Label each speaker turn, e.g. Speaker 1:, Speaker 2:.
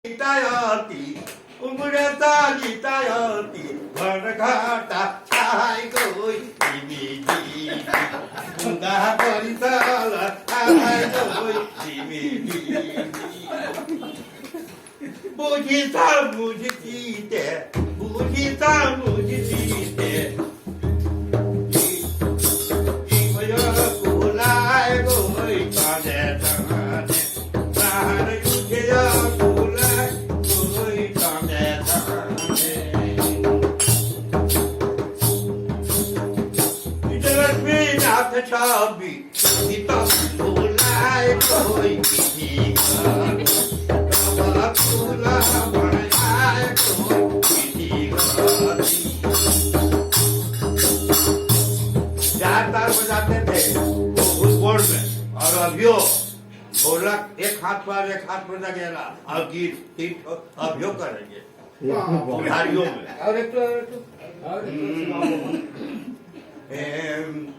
Speaker 1: गीतायती उमड़ता गीतायती घन घाटा छाय गई झिमी झिमी बुंदा परितल छाय गई झिमी झिमी बुझिता बुझिते बुझिता बुझिते কুলায় গই টানে টানে প্রাণ উঠিয়া কুলায় গই টানে টানে। লক্ষ্মীনাথ ছবি কুলায় গই কুলা বানায় গই। चार तार बजाते थे उस बोर्ड में और अभियो ढोलक एक हाथ पर, एक हाथ पर लगेगा और गीत तीन ठो अभियो करेंगे बिहारियों में।
Speaker 2: और एक तो और एक तो।